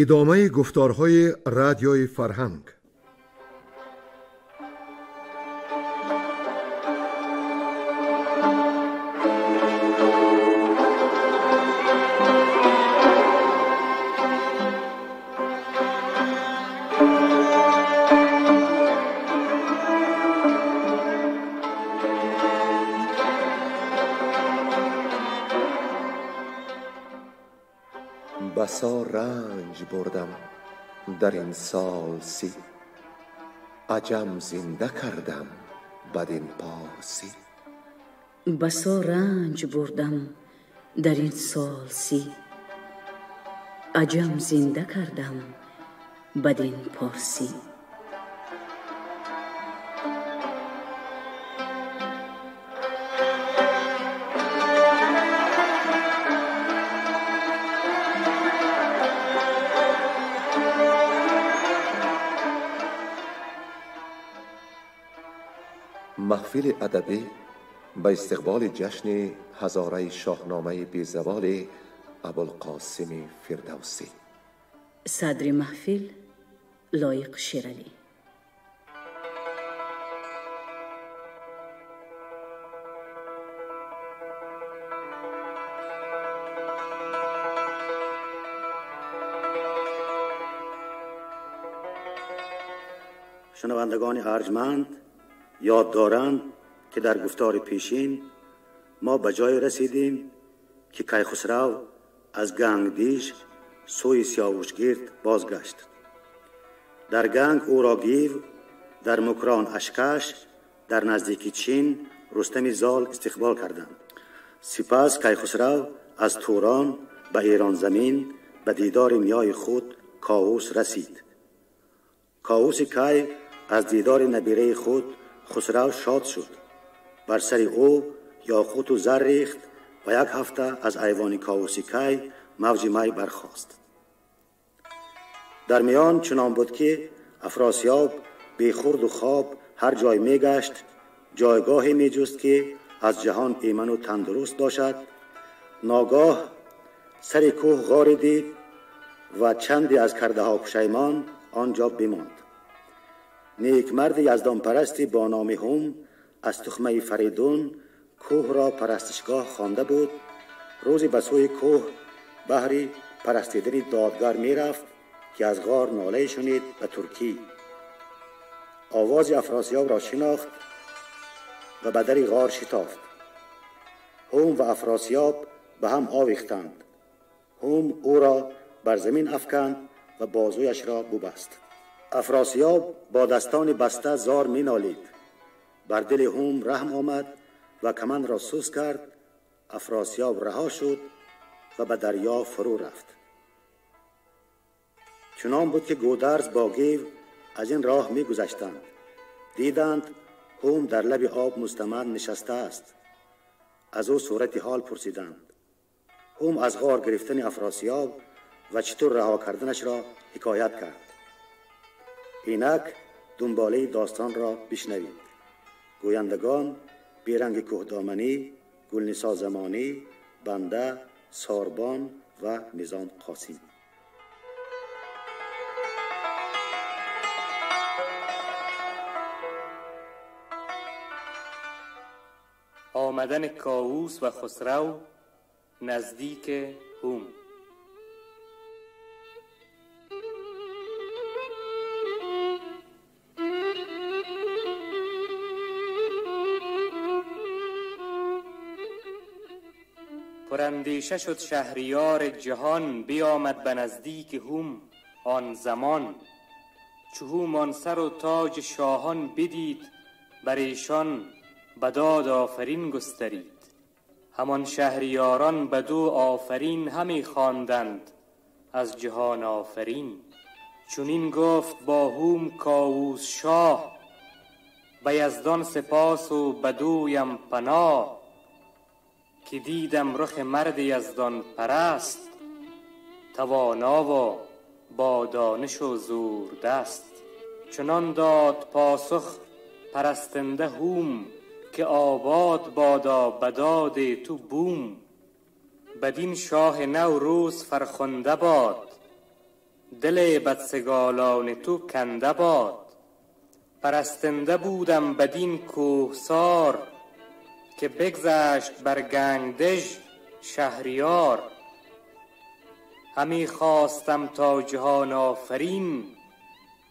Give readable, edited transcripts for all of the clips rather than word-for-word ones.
Идомаи гуфторҳои радиои фарҳанг. بسا رنج بردم در این سال 30، عجم زنده کردم بدین پارسی. بسا رنج بردم در این سال 30، عجم زنده کردم بدین پارسی. Маҳфили адабӣ ба истиқболи ҷашни ҳазораи шоҳномаи безаволи Абулқосими Фирдавсӣ. Садри маҳфил Лоиқ Шералӣ. Шунавандагони арҷманд ёд доранд ки дар гуфтори пешин мо ба ҷое расидем ки Кайхусрав аз Гангдиш сӯи Сиёвушгирд бозгашт. Дар Ганг ӯро Гив, дар Мукран Ашкаш, дар наздики Чин Рустами Зол истиқбол карданд. Сипас Кайхусрав аз Турон ба Эронзамин ба дидори ниёи худ Кавус расид. Кавуси Кай аз дидори набираи худ Хусрав шод шуд. Бар сари ӯ ёқуту зар рехт ва як ҳафта аз айвони Кавуси Кай мавҷи май бархост. Дар миён чунон буд ки Афросиёб бехурду хоб ҳар ҷой мегашт, ҷойгоҳе меҷуст ки аз ҷаҳон эману тандуруст бошад. Ногоҳ сари кӯҳ ғоре дид ва чанде аз кардаҳо пушаймон он ҷо бимонд. Некмарди яздонпарасти бо номи Ҳум аз тухмаи Фаридун кӯҳро парастишгоҳ хонда буд. Рӯзе ба сӯи кӯҳ баҳри парастидани додгар мерафт ки аз ғор нолае шунид ба туркӣ. Овози Афросиёбро шинохт ва ба дари ғор шитофт. Ҳум ва Афросиёб ба ҳам овехтанд. Ҳум ӯро бар замин афканд ва бозуяшро бубаст. Афросиёб бо дастони баста зор менолид. Бар дили Ҳум раҳм омад ва камандро сус кард. Афросиёб раҳо шуд ва ба дарё фурӯ рафт. Чунон буд ки Гӯдарз бо Гив аз ин роҳ мегузаштанд. Диданд Ҳум дар лаби об мустаманд нишастааст. Аз ӯ сурати ҳол пурсиданд. Ҳум аз ғор гирифтани Афросиёб ва чӣ тур раҳо карданашро ҳикоят кард. Инак дунболаи достонро бишнавид. Гӯяндагон Беранги Кӯҳдоманӣ, Гулнисо Замонӣ, банда, Сорбон ва Низом Қосим. Омадани Кавус ва Хусрав наздики Ҳум. پراندیشه شد شهریار جهان، بیامد به نزدیک هوم آن زمان. چو هوم آن سر و تاج شاهان بدید، بر ایشان بداد آفرین گسترید. همان شهریاران بدو آفرین همی خواندند از جهان آفرین. چنین گفت با هوم کاووس شاه، به یزدان سپاس و بدویم پناه. که دیدم رخ مرد یزدان پرست، توانا و با دانش و زور دست. چنان داد پاسخ پرستنده هوم، که آباد بادا بداد تو بوم. بدین شاه نو روز فرخنده باد، دل بدسگالان تو کنده باد. پرستنده بودم بدین کوهسار، که بگذشت بر گنگ دژ شهریار. همی خواستم تا جهان آفرین،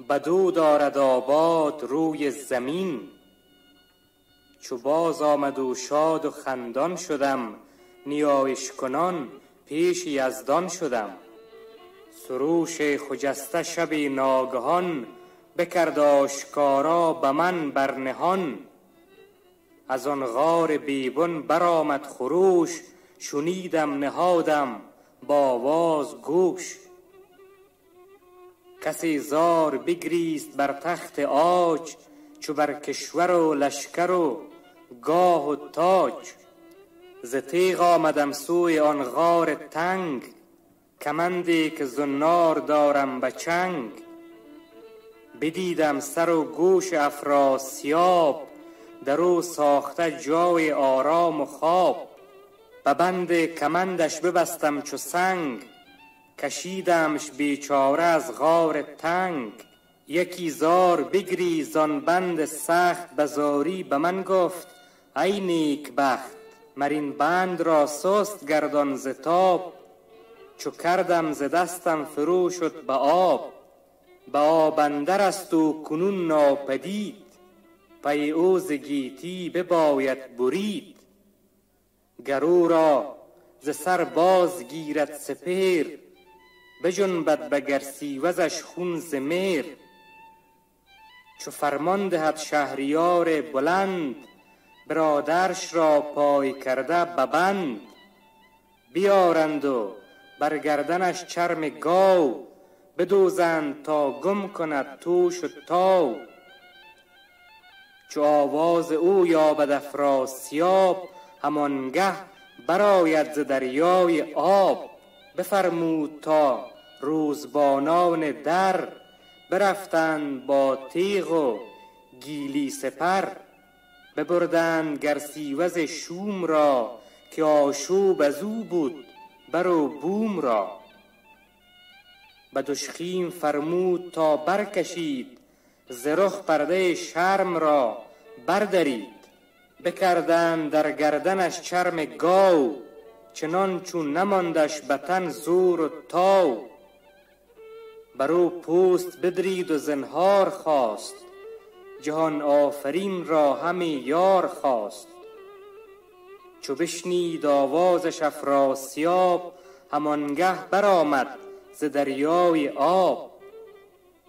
بدو دارد آباد روی زمین. چو باز آمد و شاد و خندان شدم، نیایش کنان پیش یزدان شدم. سروش خجسته شب ناگهان، بکرد آشکارا به من برنهان. از آن غار بی بن برآمد خروش، شنیدم نهادم با آواز گوش. کسی زار بگریست بر تخت عاج، چو بر کشور و لشکر و گاه و تاج. ز تیغ آمدم سوی آن غار تنگ، کمندی که زنار دارم به چنگ. بدیدم سر و گوش افراسیاب، در او ساخته جای آرام و خواب. به بند کمندش ببستم چو سنگ، کشیدمش بیچاره از غار تنگ. یکی زار بگری زان بند سخت، به زاری به من گفت ای نیک بخت. مر این بند را سست گردان ز تاب، چو کردم ز دستم فرو شد به آب. به آب اندر است و کنون ناپدید، پی او ز گیتی بباید برید. گر او را ز سر باز گیرد سپهر، بجنبد به گرسیوزش خون ز مهر. چو فرمان دهد شهریار بلند، برادرش را پای کرده به بند. بیارند و بر گردنش چرم گاو، بدوزند تا گم کند توش و تاو. چو آواز او یابد افراسیاب، همانگه برآید ز دریای آب. بفرمود تا روزبانان در، برفتند با تیغ و گیلی سپر. ببردند گرسیوز شوم را، که آشوب از او بود بر و بوم را. به دژخیم فرمود تا برکشید، ز رخ پرده شرم را بردرید. بکردند در گردنش چرم گاو، چنان چون نماندش به تن زور و تاو. بر او پوست بدرید و زنهار خواست، جهان آفرین را همی یار خواست. چو بشنید آوازش افراسیاب، همانگه برآمد ز دریای آب.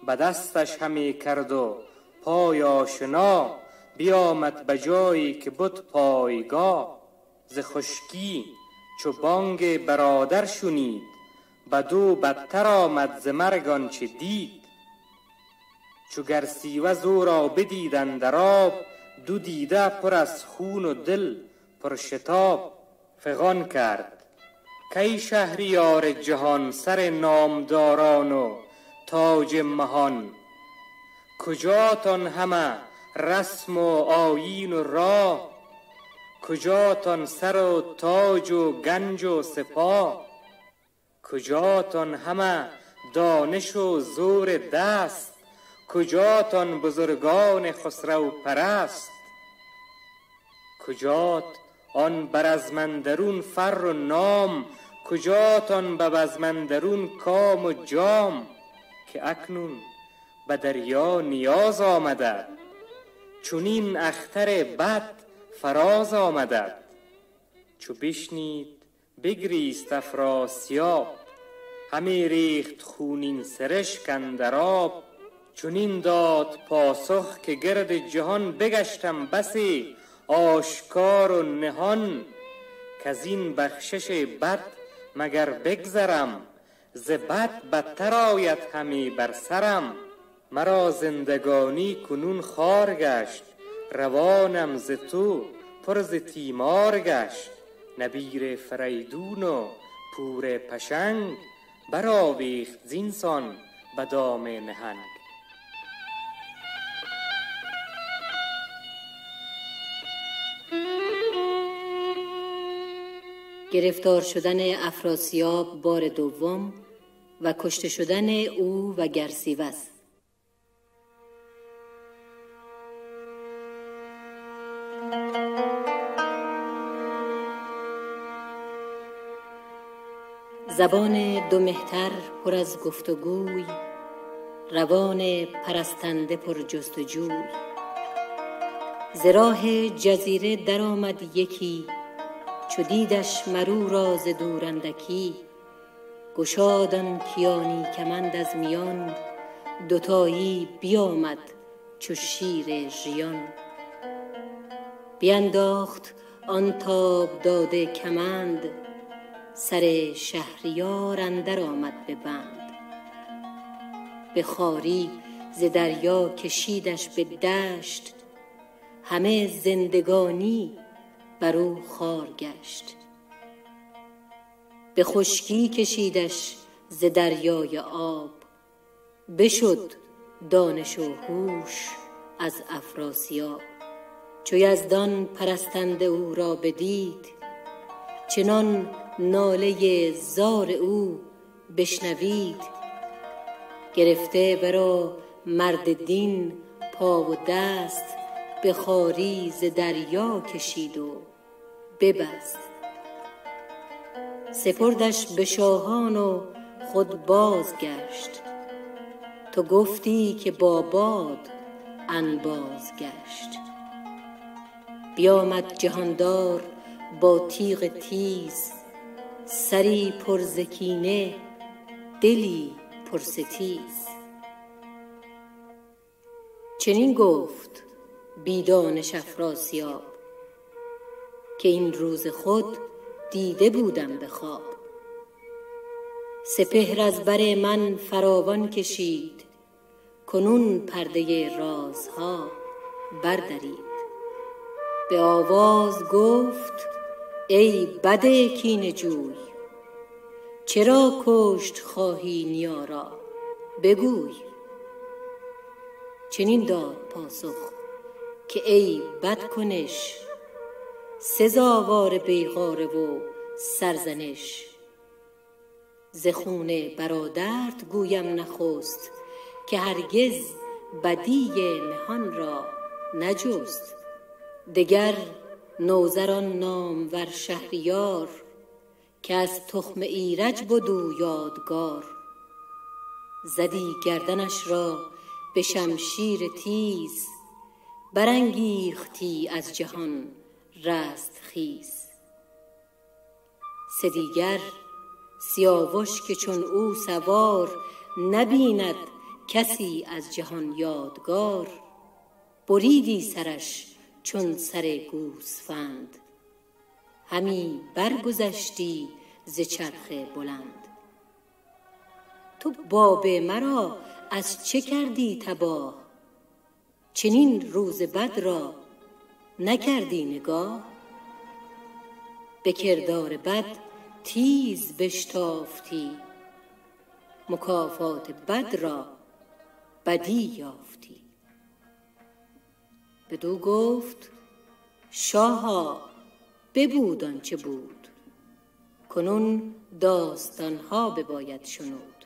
به دستش همی کرد و پای آشنا، بیامد به جایی که بد پایگاه. ز خشکی چو بانگ برادر شنید، بدو بدتر آمد ز مرگ آنچه دید. چو گرسیوز او را بدید اندر آب، دو دیده پر از خون و دل پرشتاب. فغان کرد کی شهریار جهان، سر نامداران و تاج مهان. کجاتان همه رسم و آیین و راه، کجاتان سر و تاج و گنج و سپاه. کجاتان همه دانش و زور دست، کجاتان بزرگان خسرو پرست. کجات آن برزمندرون فر و نام، کجاتان به بزمندرون کام و جام. که اکنون به دریا نیاز آمده، چنین اختر بد فراز آمده. چو بشنید بگریست افراسیاب، همی ریخت خونین سرشک اندر آب. چنین داد پاسخ که گرد جهان، بگشتم بسی آشکار و نهان. کز این بخشش بد مگر بگذرم، ز بد بدتر آید همی بر سرم. مرا زندگانی کنون خوار گشت، روانم ز تو پر ز تیمار گشت. نبیر فریدون و پور پشنگ، برآویخت زینسان به دام نهنگ. گرفتار شدن افراسیاب بار دوم و کشته شدن او و گرسیوز. زبان دو مهتر پر از گفتگوی، روان پرستنده پر جستجوی. ز راه جزیره در آمد یکی، چو دیدش مر او را ز دور اندکی. گشاد آن کیانی کمند از میان، دوتایی بیامد چو شیر ژیان. بینداخت آن تاب داده کمند، سر شهریار اندر آمد به بند. به خواری ز دریا کشیدش به دشت، همه زندگانی بر او خوار گشت. به خشکی کشیدش ز دریای آب، بشد دانش و هوش از افراسیاب. چو یزدان پرستنده او را بدید، چنان ناله زار او بشنوید. گرفته ورا مرد دین پا و دست، به خواری ز دریا کشید و ببست. سپردش به شاهان و خود بازگشت، تو گفتی که با باد انباز گشت. بیامد جهاندار با تیغ تیز، سری پر ز کینه دلی پر ستیز. چنین گفت بی دانش افراسیاب، که این روز خود دیده بودم به خواب. سپهر از بر من فراوان کشید، کنون پرده رازها بردرید. به آواز گفت ای بد کینه جوی، چرا کشت خواهی نیا را بگوی. چنین داد پاسخ که ای بدکنش، سزاوار بیغاره و سرزنش. ز خون برادرت گویم نخست، که هرگز بدی مهان را نجست. دگر نوذر آن نامور شهریار، که از تخم ایرج بد او یادگار. زدی گردنش را به شمشیر تیز، برانگیختی از جهان رستخیز. سه دیگر سیاوش که چون او سوار، نبیند کسی از جهان یادگار. بریدی سرش چون سر گوسفند، همی برگذشتی ز چرخ بلند. تو باب مرا از چه کردی تباه، چنین روز بد را نکردی نگاه. به کردار بد تیز بشتافتی، مکافات بد را بدی یافتی. بدو گفت شاها ببود آنچه بود، کنون داستانها بباید شنود.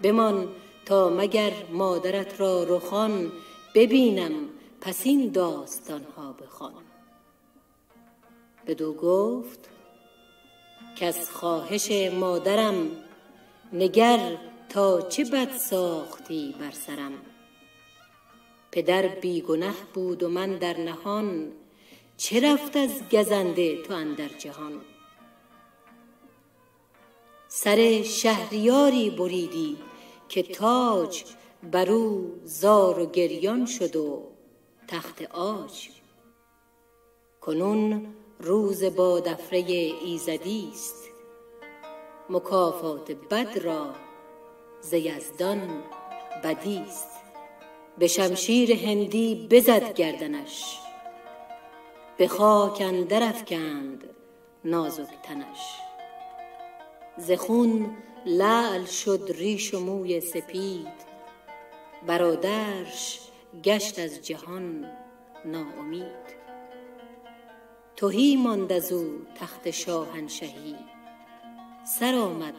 بمان تا مگر مادرت را رخان، ببینم پس این داستانها بخوان. بدو گفت کز خواهش مادرم، نگر تا چه بد ساختی بر سرم. پدر بی گنه بود و من در نهان، چه رفت از گزنده تو اندر جهان. سر شهریاری بریدی که تاج، بر او زار و گریان شد و تخت عاج. کنون روز بادافره ایزدی است، مکافات بد را ز یزدان بدی است. به شمشیر هندی بزد گردنش، به خاک اندر افکند نازک تنش. ز خون لعل شد ریش و موی سپید، برادرش گشت از جهان ناامید. تهی ماند از او تخت شاهنشهی، سر آمد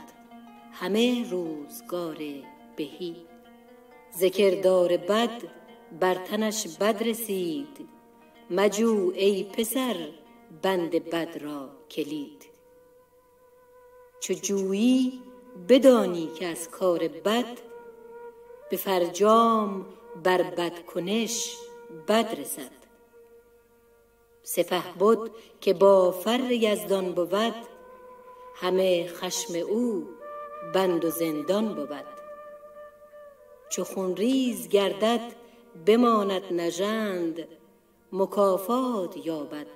همه روزگار بهی. ز کردار بد بر تنش بد رسید، مجو ای پسر بند بد را کلید. چو جویی بدانی که از کار بد، به فرجام بر بدکنش بد رسد. سپهبد که با فر یزدان بود، همه خشم او بند و زندان بود. چو خونریز گردد بماند نژند، مکافات یابد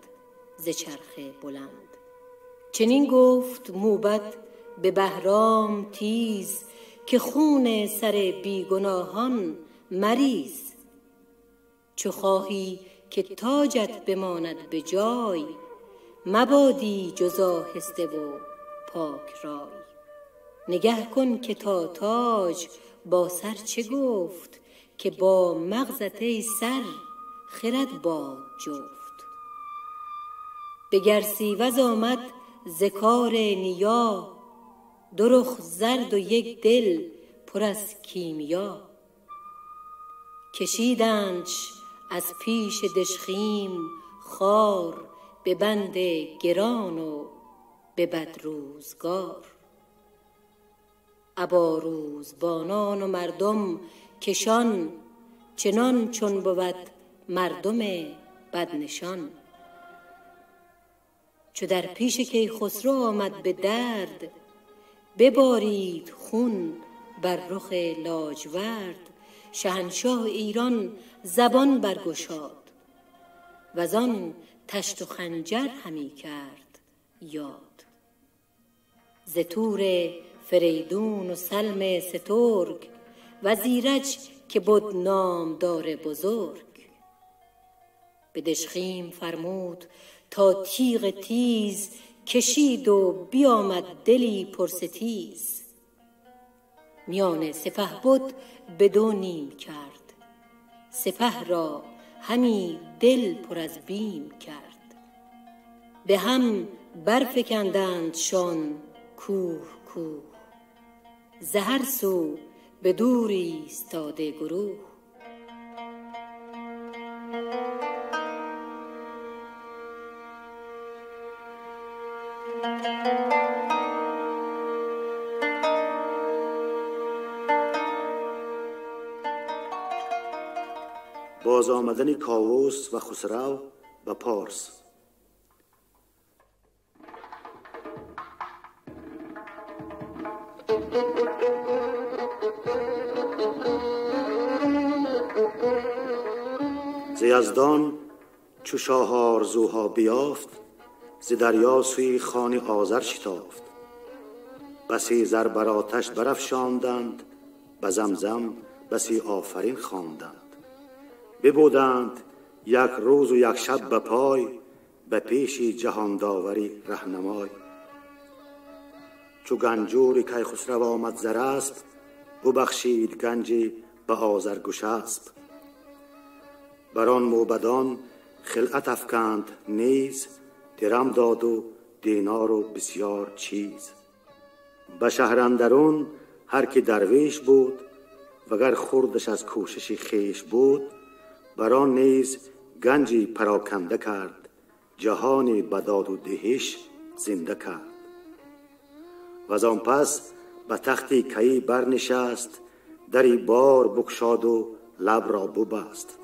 ز چرخ بلند. چنین گفت موبد به بهرام تیز، که خون سر بیگناهان مریز. چو خواهی که تاجت بماند به جای، مبادی جز آهسته و پاک رای. نگه کن که تا تاج با سر چه گفت، که با مغزت ای سر خرد باد جفت. به گرسیوز آمد ز کار نیا، دو رخ زرد و یک دل پر از کیمیا. کشیدندش از پیش دژخیم خوار، به بند گران و به بد روزگار. ابا روزبانان و مردم کشان، چنان چون بود مردم بدنشان. چو در پیش کیخسرو آمد به درد، ببارید خون بر رخ لاجورد. شهنشاه ایران زبان برگشاد، وزان طشت و خنجر همی کرد یاد. ز تور فریدون و سلم سترگ، وز ایرج که بد نامدار بزرگ. به دژخیم فرمود تا تیغ تیز، کشید و بیامد دلی پرستیز. میان سپهبد به دو نیم کرد، سپه را همی دل پر از بیم کرد. به هم برفکندندشان کوه کوه، ز هر سو به دور ایستاده گروه. باز آمدن کاووس و خسرو به پارس. ز یزدان چو شاه آرزوها بیافت، ز دریا سوی خان آذر شتافت. بسی زر بر آتش برافشاندند، به زمزم بسی آفرین خواندند. ببودند یک روز و یک شب به پای، به پیش جهانداوری رهنمای. چو گنجور کیخسرو آمد زر اسب، ببخشید گنجی به آذرگشسب. بر آن موبدان خلعت افکند نیز، درم داد و دینار و بسیار چیز. به شهر اندرون هر کی درویش بود، وگر خوردش از کوشش خویش بود. بر آن نیز گنجی پراکنده کرد، جهانی به داد و دهش زنده کرد. وزان پس به تخت کیی برنشست، دری بار بگشاد و لب را ببست.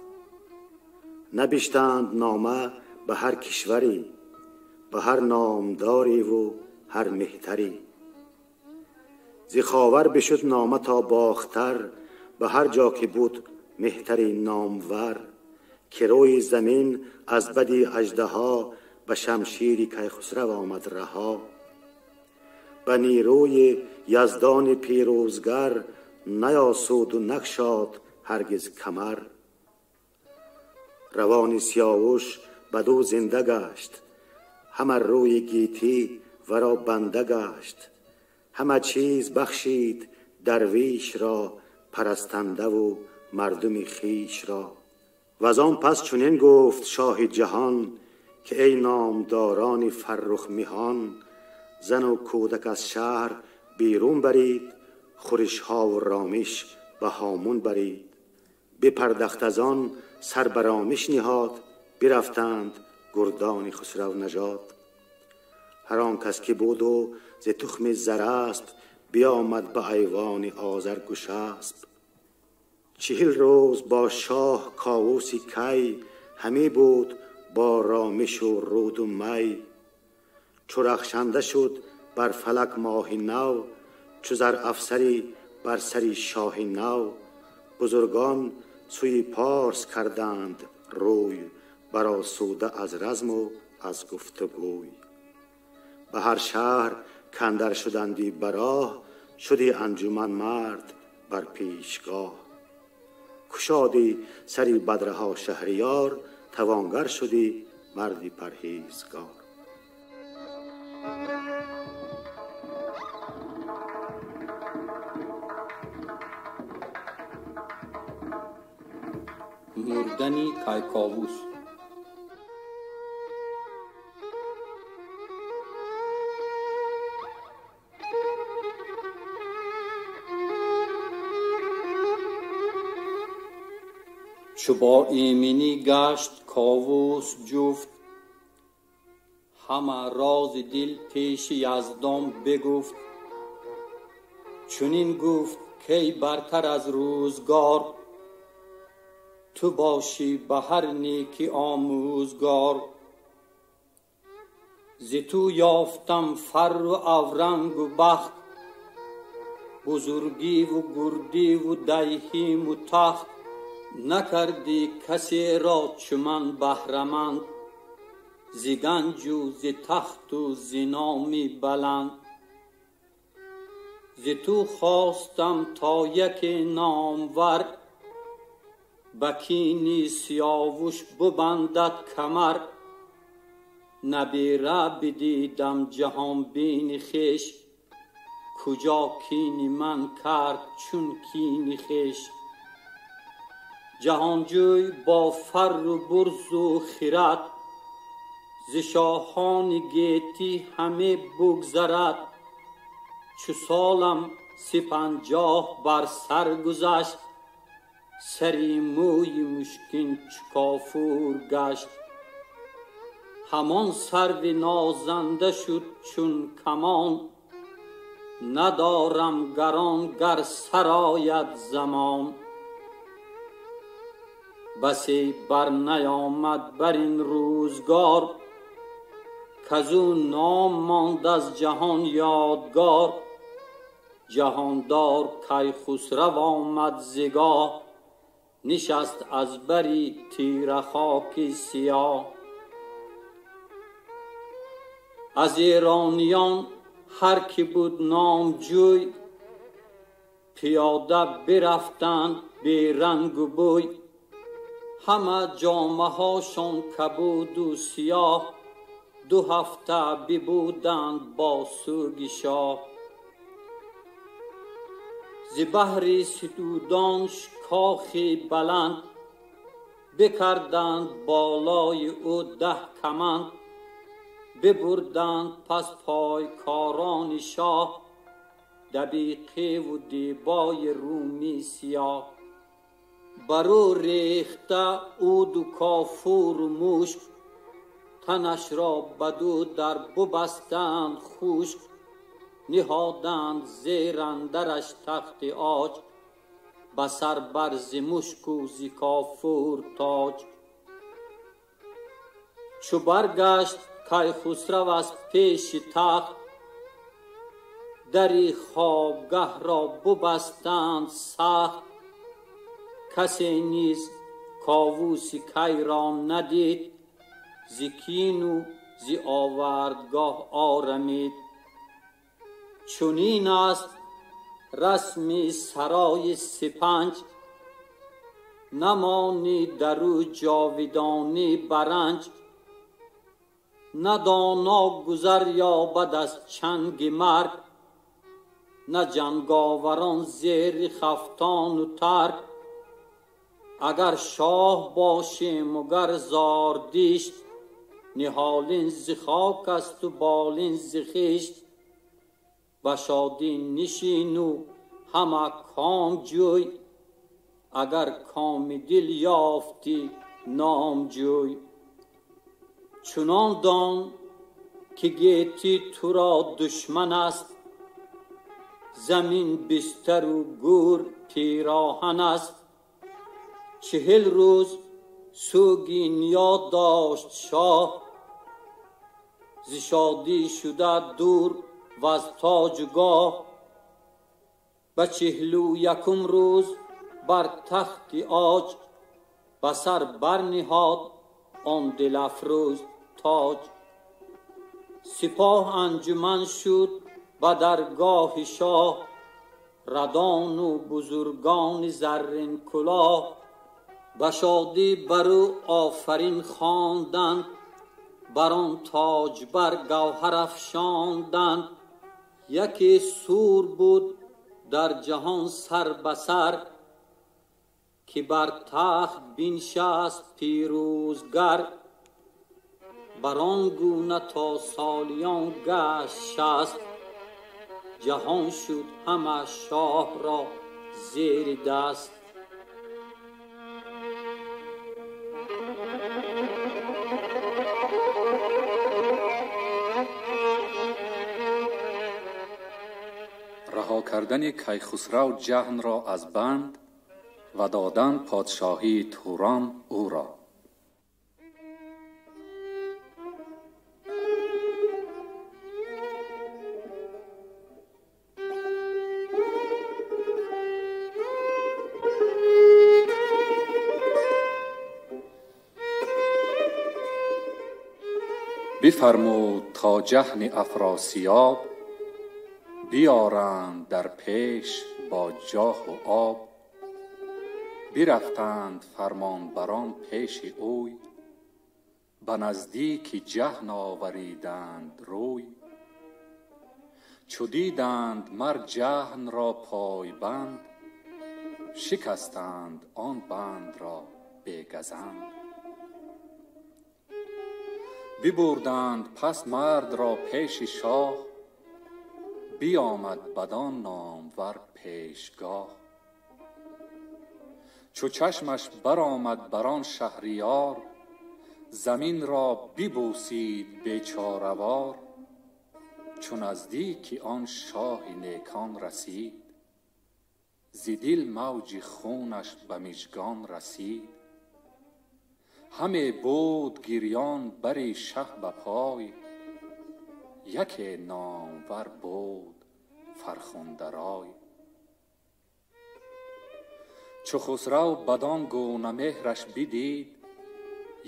نبشتند نامه به هر کشوری، به هر نامداری و هر مهتری. ز خاور بشد نامه تا باختر، به هر جا که بود مهتری نامور. که روی زمین از بدی اژدها، به شمشیر کیخسرو آمد رها. به نیروی یزدان پیروزگر، نیاسود و نگشاد هرگز کمر. روان سیاوش بدو زنده گشت، همه روی گیتی ورا بنده گشت. همه چیز بخشید درویش را، پرستنده و مردم خویش را. وزان پس چنین گفت شاه جهان، که ای نامداران فرخ میهان، زن و کودک از شهر بیرون برید، خورشها و رامش به هامون برید. بپردخت از آن سر برامش نهاد، برفتند گردان خسرو نژاد. هر آن کس که بود و ز تخم زراسب، بیامد به ایوان آذر گشسب. 40 روز با شاه کاووس کی، همی بود با رامش و رود و می. چو رخشنده شد بر فلک ماه نو، چو زر افسری بر سری شاه نو. بزرگان سوی پارس کردند روی، برآسوده از رزم و از گفتگوی. به هر شهر کاندر شدندی براه، شدی انجمن مرد بر پیشگاه. کشادی سری بدرها شهریار، توانگر شدی مردی پرهیزگار. مردنی کیکاووس. چو با ایمنی گشت کاووس جفت، همه راز دل پیش یزدان بگفت. چنین گفت کی برتر از روزگار، تو باشی به هر نیکی آموزگار. ز تو یافتم فر و اورنگ و بخت، بزرگی و گردی و دیهیم و تخت. نکردی کسی را چو من بهرمند، ز گنج و ز تخت و ز نامی بلند. ز تو خواستم تا یک نامور، به کین سیاوش ببندد کمر. نبیره بدیدم جهان بین خویش، کجا کین من کرد چون کین خویش. جهانجوی با فر و برز و خرد، ز شاهان گیتی همه بگذرد. چو سالم 50 بر سر گذشت، سری موی مشکین چو کافور گشت. همان سرو نازنده شد چون کمان، ندارم گران گر سرآید زمان. بسی بر نیامد بر این روزگار، کزو نام ماند از جهان یادگار. جهاندار کیخسرو آمد ز گاه، نشست از بری تیره خاک سیاه. از ایرانیان هر کی بود نامجوی، پیاده برفتند بی رنگ و بوی. همه جامه هاشان کبود و سیاه، 2 هفته ببودند با سوگ شاه. ز بهر ستودانش کاخی بلند، بکردند بالای او 10 کمند. ببردند پس پایکاران شاه، دبیقه و دیبای رومی سیاه. برو ریخته عود و کافور و مشک، تنش را بدو در ببستند خشک. نهادند زیر اندرش تخت عاج، به سر بر ز مشک و ز کافور تاج. چو برگشت کیخسرو از پیش تخت، دری خوابگه را ببستند سخت. کسی نیز کاووس کی را ندید، ز کین و ز آوردگاه آرمید. چنین است رسم سرای سپنج، نمانی در او جاودانی برنج. نه دانا گذر یابد از چنگ مرگ، نه جنگاوران زیر خفتان و ترگ. اگر شاه باشیم و گر زاردیشت، نهالین ز خاک است و بالین ز خشت. Ба шодӣ нишину ҳама ком ҷӯй, агар коми дил ёфтӣ ном ҷӯй. Чунон дон ки гетӣ туро душман аст, замин бистару гӯр пироҳан аст. 40 рӯз сӯги ниё дошт шоҳ, зи шодӣ шуда дур ваз тоҷгоҳ. Ба 41-ум рӯз бар тахти оҷ, ба сар барниҳод он дилафрӯз тоҷ. Сипоҳ анҷуман шуд ба даргоҳи шоҳ, радону бузургони заррин кулоҳ. Ба шодӣ бар ӯ офарин хонданд, бар он тоҷ бар гавҳар афшонданд. Яке сур буд дар ҷаҳон сар ба сар, ки бар тахт биншаст пирӯзгар. Бар он гуна то солиён гашт 60, ҷаҳон шуд ҳама шоҳро зери даст. Раҳо кардани Кайхусрав ҷаҳнро аз банд ва додан подшоҳии Турон ӯро. Бифармуд то ҷаҳни Афросиёб биёранд дар пеш бо ҷоҳу об. Бирафтанд фармонбарон пеши ӯй, ба наздики ҷаҳн овариданд рӯй. Чу диданд мар ҷаҳнро пойбанд, шикастанд он бандро бегазанд. Бибурданд пас мардро пеши шоҳ, биомад бадон номвар пешгоҳ. Чу чашмаш баромад бар он шаҳриёр, заминро бибӯсид бечоравор. Чу наздики он шоҳи некон расид, зи дил мавҷи хунаш ба мижгон расид. Ҳаме буд гирён бари шаҳ ба пой, яке номвар буд фархундарой. Чу Хусрав бадон гуна меҳраш бидид,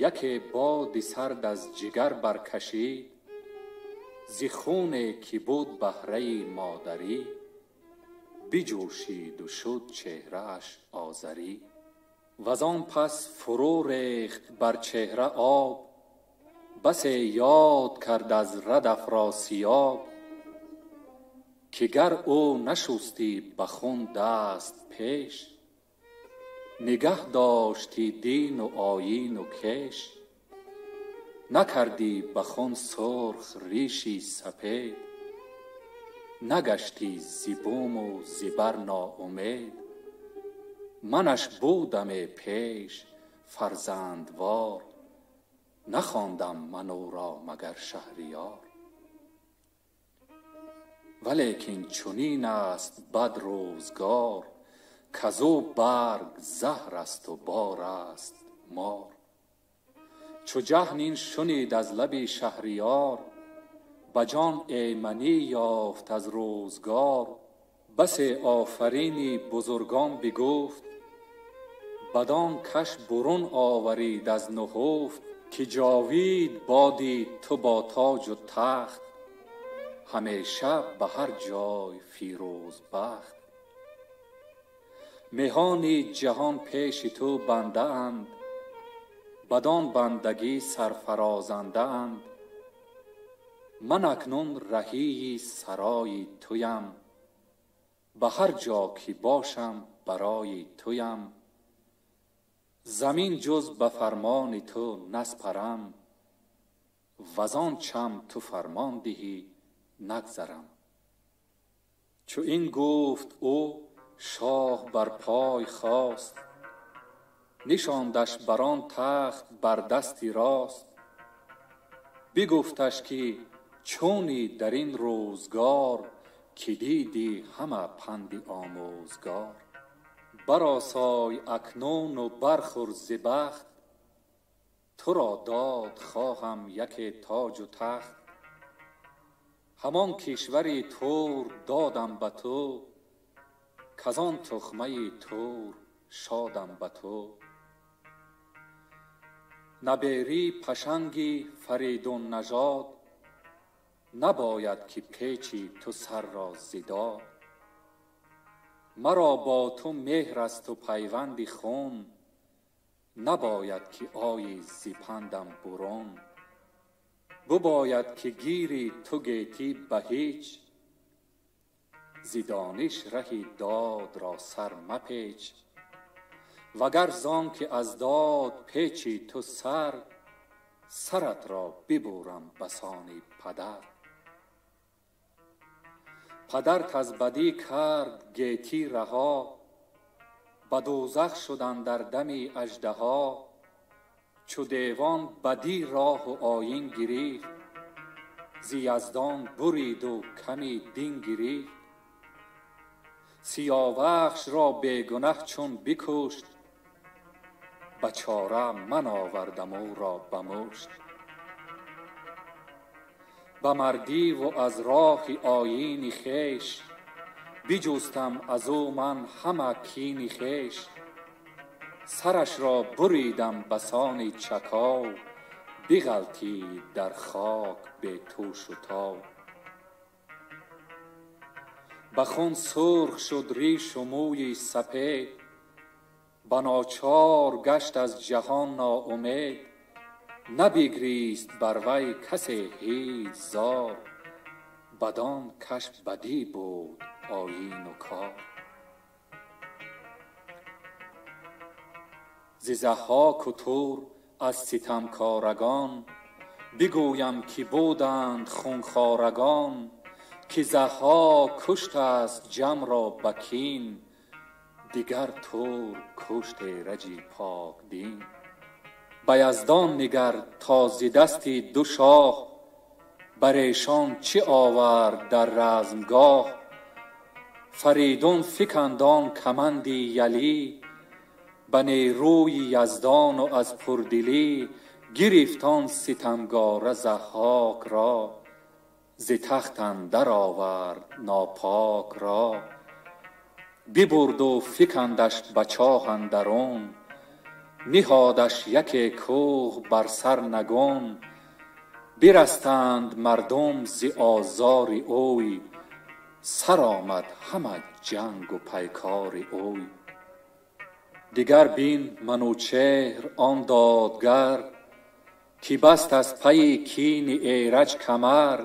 яке боди сард аз ҷигар баркашид. Зи хуне ки буд баҳраи модарӣ, биҷӯшиду шуд чеҳрааш озарӣ. Вазон пас фурӯ рехт бар чеҳра об, басе ёд кард аз рад Афросиёб. Ки гар ӯ нашустӣ ба хун даст пеш, нигаҳ доштӣ дину оину кеш. Накардӣ ба хун сурх риши сапед, нагаштӣ зи буму зи бар ноумед. Манаш будаме пеш фарзандвор, нахондам ман ӯро магар шаҳриёр. Валекин чунин аст бад рӯзгор, казу барг заҳр асту бор аст мор. Чу ҷаҳн ин шунид аз лаби шаҳриёр, ба ҷон эманӣ ёфт аз рӯзгор. Басе офарини бузургон бигуфт, бадон каш бурун оварид аз нуҳуфт. Ки ҷовид боди ту бо тоҷу тахт, ҳамеша ба ҳар ҷой фирӯзбахт. Меҳони ҷаҳон пеши ту бандаанд, бадон бандагӣ сарфарозандаанд. Ман акнун раҳии сарои туям, ба ҳар ҷо ки бошам барои туям. Замин ҷуз ба фармони ту наспарам, вазон чам ту фармон диҳӣ нагзарам. Чу ин гуфт ӯ шоҳ бар пой хост, нишондаш бар он тахт бар дасти рост. Бигуфташ ки чунӣ дар ин рӯзгор, ки дидӣ ҳама панди омӯзгор. Баросой акнун ва бархӯр зи бахт, туро дод хоҳам яке тоҷу тахт. Ҳамон кишвари Тур додам ба ту, казон тухмаи Тур шодам ба ту. Набери пашанги Фаридун нажод, набояд ки печи ту сар ро зи дод. Маро бо ту меҳр аст ва пайванди хун, набояд ки ои зи пандам бурун. Бибояд ки гири ту гетӣ ба ҳеҷ, зи дониш раҳи дод ро сар мапеч. Вагар зон ки аз дод печи ту сар, сарат ро бибурам басони падар. Падарт аз бадӣ кард гетӣ раҳо, ба дӯзах шуд андар дами аждаҳо. Чу девон бадӣ роҳу оин гирифт, зи яздон буриду ками дин гирифт. Сиёвахш ро бегунаҳ чун бикушт, ба чора ман овардам ӯро ба мушт. Ба мардӣ ва аз роҳи оини хеш, биҷустам аз ӯ ман ҳама кини хеш. Сараш ро буридам басони чаков, биғалтид дар хок бе тушу тов. Ба хун сурх шуд ришу мӯи сапед, ба ночор гашт аз ҷаҳон ноумед. Набигрист бар вай касе ҳеҷ зор, бадон каш бадӣ буд оину кор. Зи Заҳҳоку Тур аз ситамкорагон, бигӯям ки буданд хунхорагон. Ки Заҳҳок кушт аст ҷамро ба кин, дигар Тур кушт Эраҷи покдин. Ба яздон нигар то зи дасти ду шоҳ, бар эшон чӣ овард дар размгоҳ. Фаридун фиканд он каманди ялӣ, ба нерӯи яздону аз пурдилӣ. Гирифт он ситамгора Заҳҳок ро, зи тахт андар овард нопок ро. Бибурду фикандаш ба чоҳ андарун, ниҳодаш яке кӯҳ бар сар нагун. Бирастанд мардум зи озори ӯй, сар омад ҳама ҷангу пайкори ӯй. Дигар бин Манучеҳр он додгар, ки баст аз пайи кини Эраҷ камар.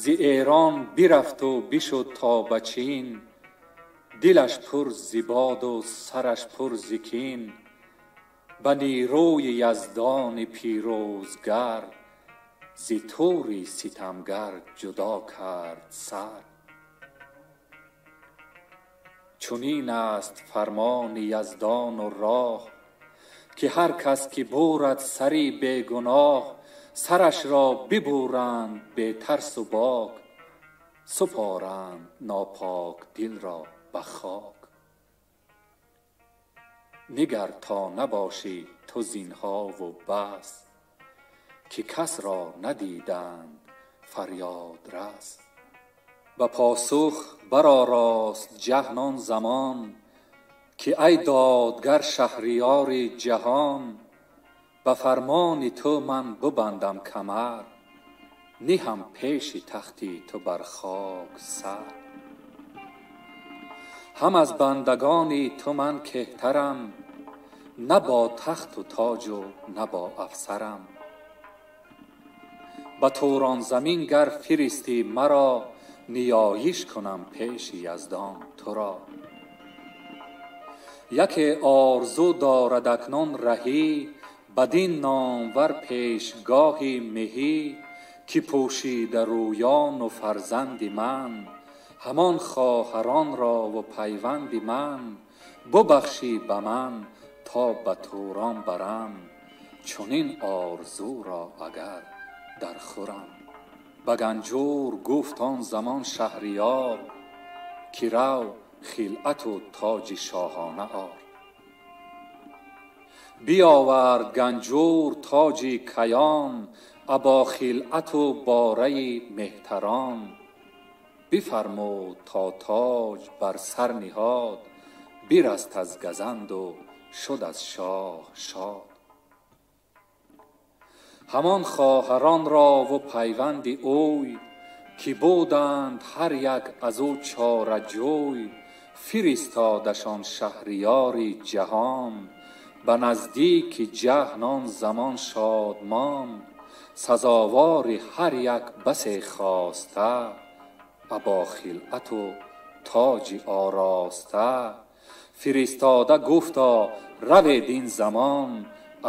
Зи Эрон бирафту бишуд то ба Чин, дилаш пур зи боду сараш пур зи кин. Ба нерӯи яздони пирӯзгар, зи Тури ситамгар ҷудо кард сар. Чунин аст фармони яздону роҳ, ки ҳар кас ки бурад сари бегуноҳ, сараш ро бибуранд бетарсу бок, супоранд нопок дилро ба хок. Нигар то набошӣ ту зинҳову бас, ки кас ро надиданд фарёдрас. Ба посух баророст ҷаҳн он замон, ки ай додгар шаҳриёри ҷаҳон. Ба фармони ту ман бибандам камар, ниҳам пеши тахти ту бар хок сар. Ҳам аз бандагони ту ман кеҳтарам, на бо тахту тоҷу на бо афсарам. Ба Турон замин гар фиристӣ маро, ниёиш кунам пеши яздон туро. Яке орзу дорад акнун раҳӣ, бадин номвар пешгоҳи меҳӣ. Ки пӯшида рӯёну фарзанди ман, Ҳамон хоҳарон ро ва пайванди ман бибахшӣ ба ман то ба Турон барам, чунин орзу ро агар дар хӯрам. Ба Ганҷур гуфт он замон шаҳриёр, ки рав хилъату тоҷи шоҳона ор. Биёвард Ганҷур тоҷи каён, або хилъату бораи меҳтарон. Бифармуд то тоҷ бар сар ниҳод, бираст аз газанду шуд аз шоҳ шод. Ҳамон хоҳарон ро ва пайванди ӯй, ки буданд ҳар як аз ӯ чораҷӯй, фиристодашон шаҳриёри ҷаҳон, ба наздики ҷаҳн он замон шодмон. Сазовори ҳар як басе хоста, або хилъату тоҷи ороста. Фиристода гуфто: равед ин замон,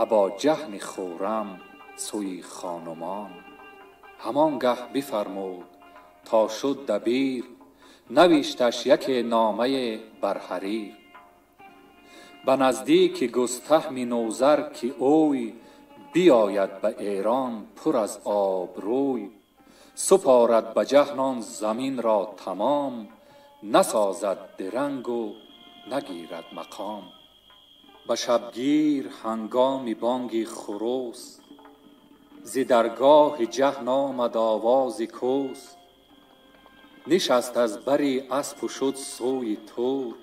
або ҷаҳни хуррам сӯи хонумон. Ҳамон гаҳ бифармуд то шуд дабир, навишташ яке номае бар ҳарир. Ба наздики Густаҳми Нӯзар, ки ӯй биёяд ба Эрон пур аз обрӯй, супорад ба ҷаҳн он замин ро тамом, насозад дирангу нагирад мақом. Ба шабгир ҳангоми бонги хурӯс, зи даргоҳи ҷаҳн омад овози кӯс. Нишаст аз бари аспу шуд сӯи Тур,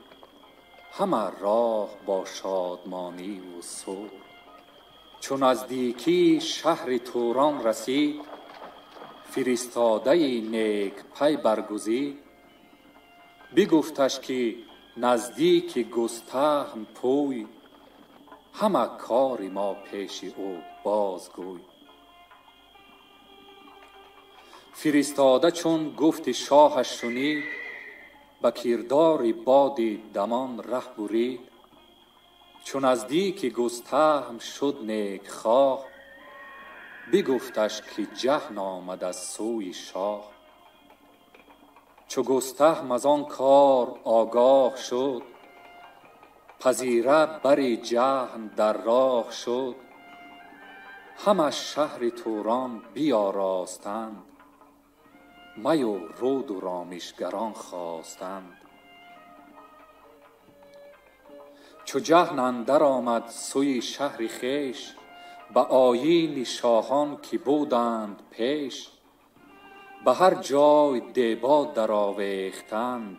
ҳама роҳ бо шодмониву сур. Чу наздикии шаҳри Турон расид, фиристодаи некпай баргузид. Бигуфташ, ки наздики Густаҳм пӯй, ҳама кори мо пеши ӯ бозгӯй. Фиристода чун гуфти шоҳаш шунид, ба кирдори боди дамон раҳ бурид. Чу наздики Густаҳм шуд некхоҳ, бигуфташ, ки ҷаҳн омад аз сӯи шоҳ. Чу Густаҳм аз он кор огоҳ шуд, пазира бари ҷаҳн дар роҳ шуд. Ҳама шаҳри Турон биёростанд, маю руду ромишгарон хостанд. Чу ҷаҳн андар омад сӯи шаҳри хеш, ба оини шоҳон ки буданд пеш, ба ҳар ҷой дебо даровехтанд,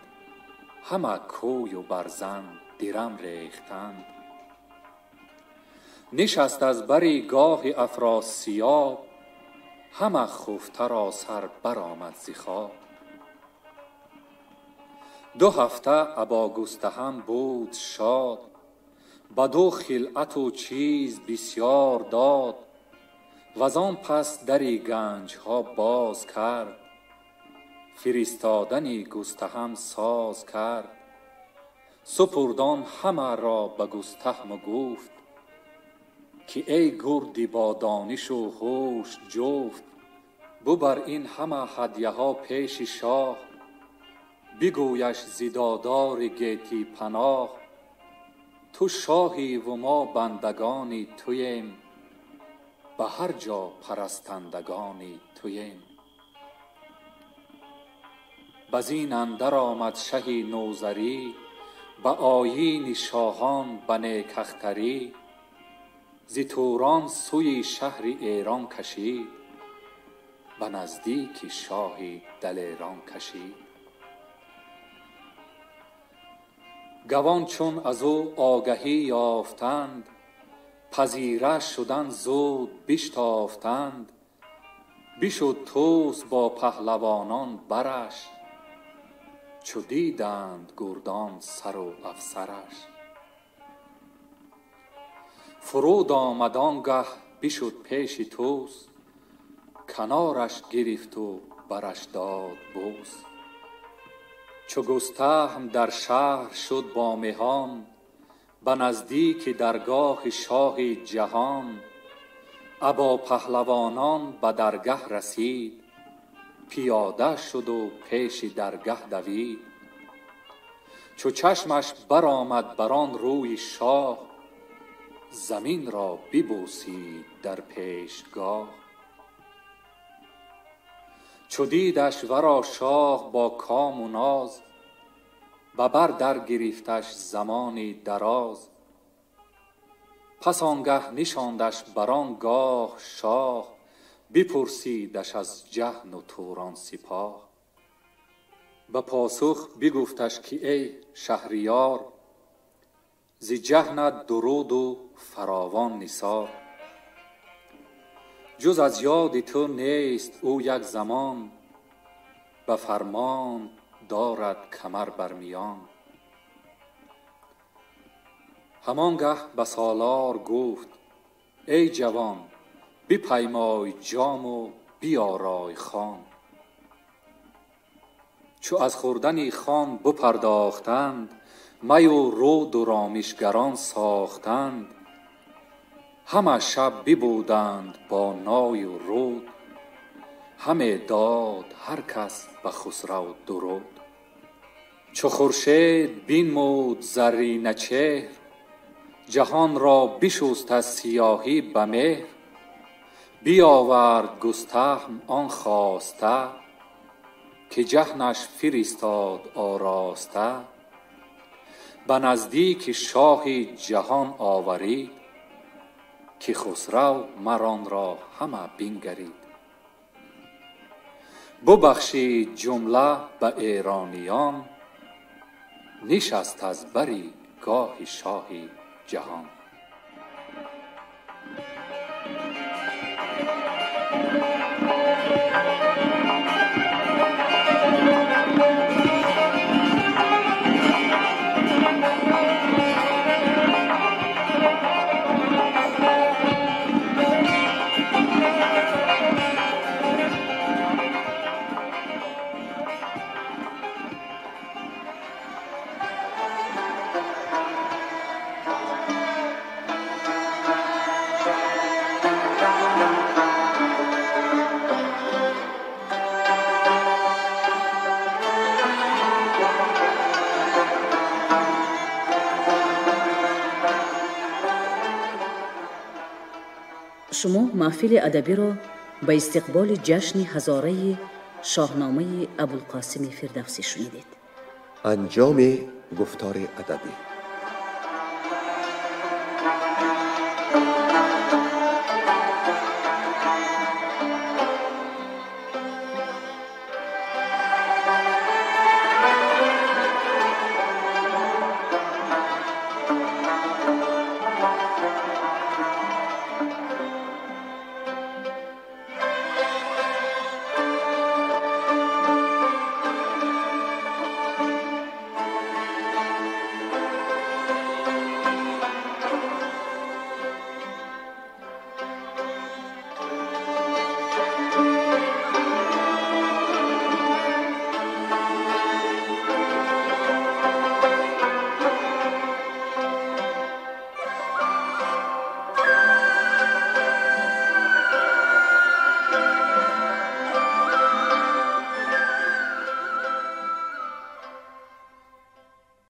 ҳама кӯю барзан дирам рехтанд. Нишаст аз бари гоҳи Афросиёб, ҳама хуфта ро сар баромад зи хоб. 2 ҳафта або Густаҳам буд шод, баду хилъату чиз бисёр дод. Ваз он пас дари ганҷҳо боз кард, фиристодани Густаҳам соз кард. Супурд он ҳама ро ба Густаҳму гуфт, ки эй гурди бо донишу ҳуш ҷуфт, бубар ин ҳама ҳадяҳо пеши шоҳ, бигӯяш зи додори гетӣ паноҳ. Ту шоҳӣ ву мо бандагони туем, ба ҳар ҷо парастандагони туем. Ба зин андар омад шаҳи Нӯзарӣ, ба оини шоҳон ба некахтарӣ. Зи Турон сӯи шаҳри Эрон кашид, ба наздики шоҳи далерон кашид. Гавон чун аз ӯ огаҳӣ ёфтанд, пазира шудан зуд биштофтанд. Бишуд Тӯс бо паҳлавонон бараш, чу диданд гурдон сару афсараш. Фуруд омад он гаҳ бишуд пеши Тӯс, канораш гирифту бараш дод бӯс. Чу Густаҳм дар шаҳр шуд бо меҳон, ба наздики даргоҳи шоҳи ҷаҳон, або паҳлавонон ба даргаҳ расид, Пиёда шуд у пеши даргаҳ давид. Чу чашмаш баромад бар он рӯи шоҳ, замин ро бибӯсид дар пешгоҳ. Чу дидаш варо шоҳ бо кому ноз, ба бар дар гирифташ замони дароз. Пас он гаҳ нишондаш бар он гоҳ шоҳ, бипурсидаш аз ҷаҳну Турон сипоҳ. Ба посух бигуфташ ки эй шаҳриёр, зи ҷаҳнат дуруду фаровон нисор. Ҷуз аз ёди ту нест ӯ як замон, ба фармон дорад камар бар миён. Ҳамон гаҳ ба солор гуфт эй ҷавон, бипаймой ҷому биёрой хон. Чу аз хӯрдани хон бипардохтанд, маю руду ромишгарон сохтанд. Ҳама шаб бибуданд бо ною руд, ҳаме дод ҳар кас ба Хусрав дуруд. Чу хуршед бинмуд зарриначеҳр, ҷаҳонро бишуст аз сиёҳӣ ба меҳр. Биёвард густаҳм он хоста, ки ҷаҳнаш фиристод ороста. Ба наздики шоҳи ҷаҳон оварид, ки Хусрав мар онро ҳама бингарид. Бубахшид ҷумла ба эрониён, нишаст аз бари гоҳи шоҳи ҷаҳон. Шумо маҳфили адабиро ба истиқболи ҷашни ҳазораи Шоҳномаи Абулқосими Фирдавсӣ шунидед. Анҷоми гуфтори адабӣ.